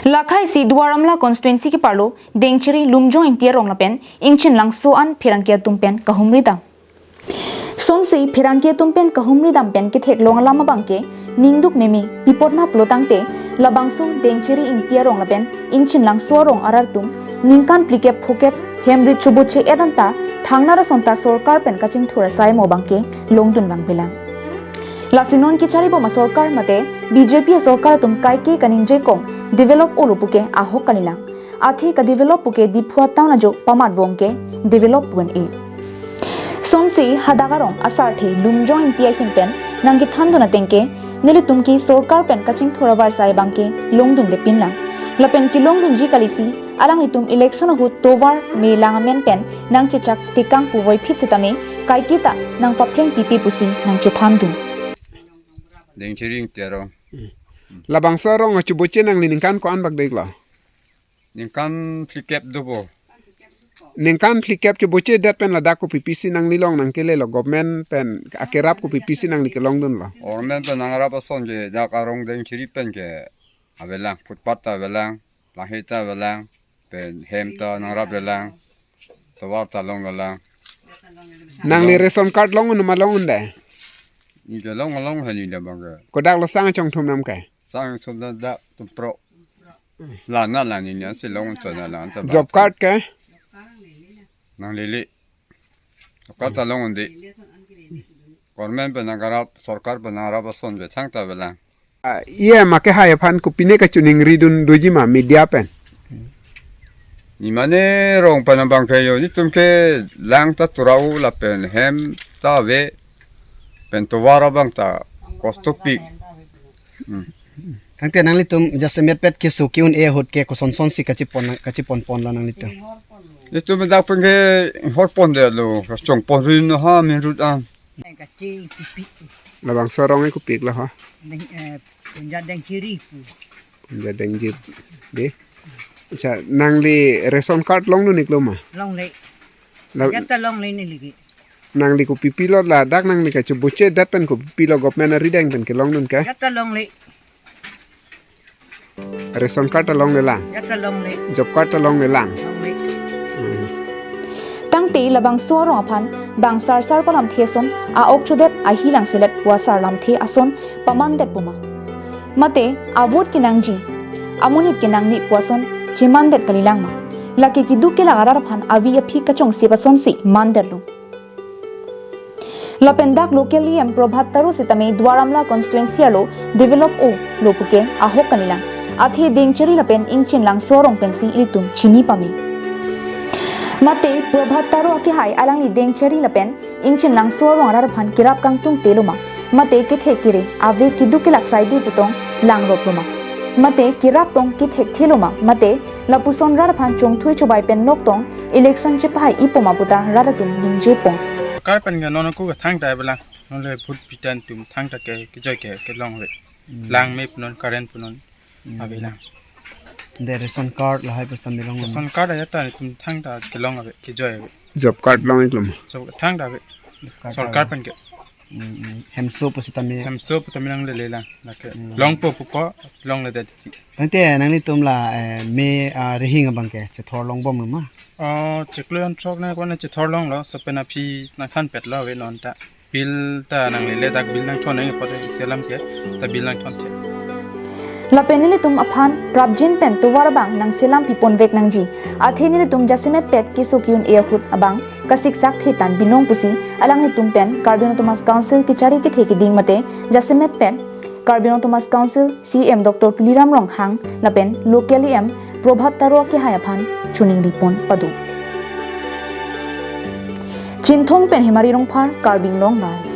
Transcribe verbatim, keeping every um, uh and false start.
Lakhai si Duar Amla constituency keparlo Dengchiri Lumjong Ingti arong lapen Ingchin Langso an pherangke atum pen kahumri dam. Sonsi pherangke atum pen kahumri dam pen ketheklong alam abangke ningduk meme pipot ma pulo tangte labangso Dengchiri Ingti arong lapen Ingchin Langso arong arat atum ningkan phlikep phokep hem rit choboche et anta thangnar asonta sorkar pen kachingthur asai mo abangke longdun vangvelang. Lasi non kechari bom asorkar mate B J P asorkar atum kaike kaningje kong develop olo puke ahok kalilang. Athe kadevelop puke Diphu town ajo pamat vong ke develop pu-an e. Sonsi hadak arong asarthe Lumjong Ingti ahin pen nangkethandun ateng ke nelitum ke sorkar pen kachingthur avarsai abangke longdundepinlang. Lapen kelongdunji kalisi alanglitum election ahut tovar me lang amen pen nangchechak tekang puvoiphit sitame kaiketa nangpaphleng pipe pusi nangchethandun. Dengchiri Ingti arong. Labangso arong achoboche nangli ningkan ko-an bak deklo? Ningkan phlikep dopo. Ningkan phlikep choboche det pen ladak kopi pisi nangli long nangkelelo, government pen akerap kopi pisi nangli kelongdunlo? Government pen nangrap ason ke dak arong Dengchiri pen ke avelang, footpath ta avelang, langhe ta avelang, pen hem ta nangraplelang, tovar ta longlelang. Nangli ration card long-un ma long-unde? Ningke long long hani da bang ke. Kodak lo sang chongthum nam ke? Sang chongthum da tum pro. La na la ni nya si long chona la anta ba. Job card ke? Nanglele. Job card ta long-unde. Government pen nangrap, sorkar pen nangrap ason ke thangta avelang. Ah, iya, mate hai aphan kopine kachiningridun doji ma media pen? Ni mane rong pen abang ke yo, nelitum ke lang ta turau lapen hem ta ave, pen tovar abang ta kostopik. Hmm. Tangte nanglitum jasemet pet keso ke-un-e ahut ke kosonson si kachipon, kachipon ponlo nanglitum? Nelitum dak pen ke horpondetlo, kachongpon rin ha min rut an. Kachi pipi. Labangso arong ke kopiklo ha? Deng, eh, Punja Dengchiri pu. Punja Dengchiri. De. Acha, nangli ration card longdun-iklo ma? Longle. La- Jat ta longle neli ke. Nangli kopi pilo ladak nangli kachoboche det pen kopi pilo government arideng pen kelongdun ke? Jat ta longle. Ration card ta longlelang. Jat ta longle. Job card ta longlelang. Longle. Hmm. Tangte labangso arong aphan bang sarsar palamthe ason a-ok chodet ahi langselet pu asar lamthe ason pamandet pu ma? Mate a-vote kenangji, amonit kenangji pu ason chemandet kalilang ma? Lake keduk kelak arat aphan avi aphi kachongsi pu asonsi mandetlo. Lapen dak local E M Prabhat Taro sitame Duar Amla constituency arlo develop olo puke ahok kalilang. Athe Dengchiri lapen Ingchin Langso arong pensi ilitum chini pame. Mate Prabhat Taro akehai alangli Dengchiri lapen Ingchin Langso arong arat aphan kerap kangtungtelo ma? Mate kethek kere ave keduk kelak saidi putong langroplo ma? Mate kerap tong kethekthelo ma? Mate lapuson rat aphan chongthui chobai pen lok tong election chepahai ipo ma puta rat atum ningje pon. Sorkar pen ke non ako ke thangta avelang, non le vote pitan atum thangta ke kejoi ke kelong ave. Hmm. Lang me punon, current punon, hmm, avelang. De ration card lahai pusitame long. Ration card ajat ta netum thangta kelong ave, kejoi ave. Job card long-iklo ma? Job thangta ave. Job card sorkar ave. Pen ke. Hmm, hmm. Hemso pusitame. Hemso pusitame nanglelelang. Lake. Hmm. Longpo pupo, longledet. Tangte nanglitum la, eh, me, ah, rihing abang ke chethor longbomlo ma? Oh, chiklo jon throk na kona chethor longlo, laso pen aphi nangthanpetlo ave non ta. Bill ta nanglele dak bill nangthon nang ipo isi alam ke, ta bill nangthonthe. Lapen nelitum aphan prapjin pen tovar abang nangselam piponvek nangji. Athe nelitum jasemet pet keso ke-un-e ahut abang kasiksak thetan binong pusi alanglitum pen Karbi Anglong Autonomous Council kechari kethe keding mate jasemet pet Karbi Anglong Autonomous Council C E M Doctor Tuliram Ronghang lapen local E M Prabhat Taro akehai aphan choningri pon pado. Chinthong pen Hemari Rongphar, Karbi Anglong Live.